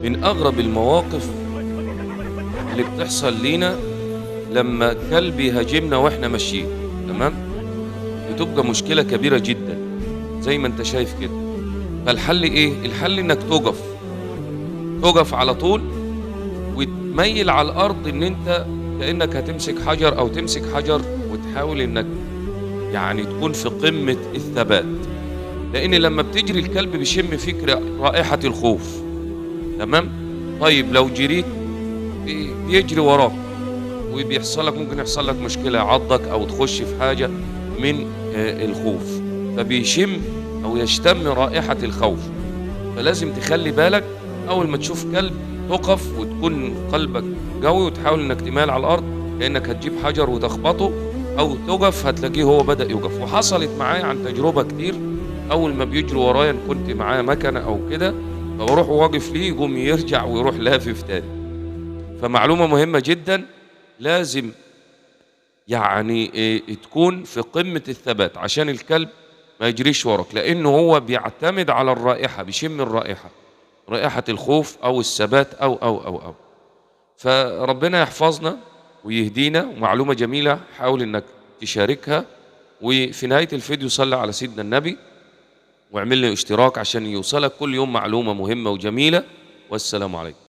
من أغرب المواقف اللي بتحصل لينا لما كلب يهاجمنا واحنا ماشيين، تمام؟ بتبقى مشكلة كبيرة جدا زي ما انت شايف كده. فالحل ايه؟ الحل انك تقف على طول وتميل على الارض، ان انت كأنك هتمسك حجر او تمسك حجر، وتحاول انك يعني تكون في قمة الثبات، لان لما بتجري الكلب بيشم فيك رائحة الخوف، تمام؟ طيب لو جريت بيجري وراك وبيحصل لك، ممكن يحصل لك مشكلة، يعضك او تخش في حاجة من الخوف، فبيشم او يشتم رائحة الخوف. فلازم تخلي بالك اول ما تشوف كلب تقف وتكون قلبك قوي، وتحاول انك تمال على الارض كأنك هتجيب حجر وتخبطه، او تقف هتلاقيه هو بدأ يقف. وحصلت معايا عن تجربة كتير، اول ما بيجروا ورايا كنت معايا مكنة او كده، فبروح واقف ليه يقوم يرجع ويروح لافف تاني. فمعلومة مهمة جدا، لازم يعني تكون في قمة الثبات عشان الكلب ما يجريش وراك، لأنه هو بيعتمد على الرائحة، بيشم الرائحة، رائحة الخوف أو الثبات أو أو أو أو. فربنا يحفظنا ويهدينا. ومعلومة جميلة حاول إنك تشاركها. وفي نهاية الفيديو صلي على سيدنا النبي واعمل لي اشتراك عشان يوصلك كل يوم معلومة مهمة وجميلة. والسلام عليكم.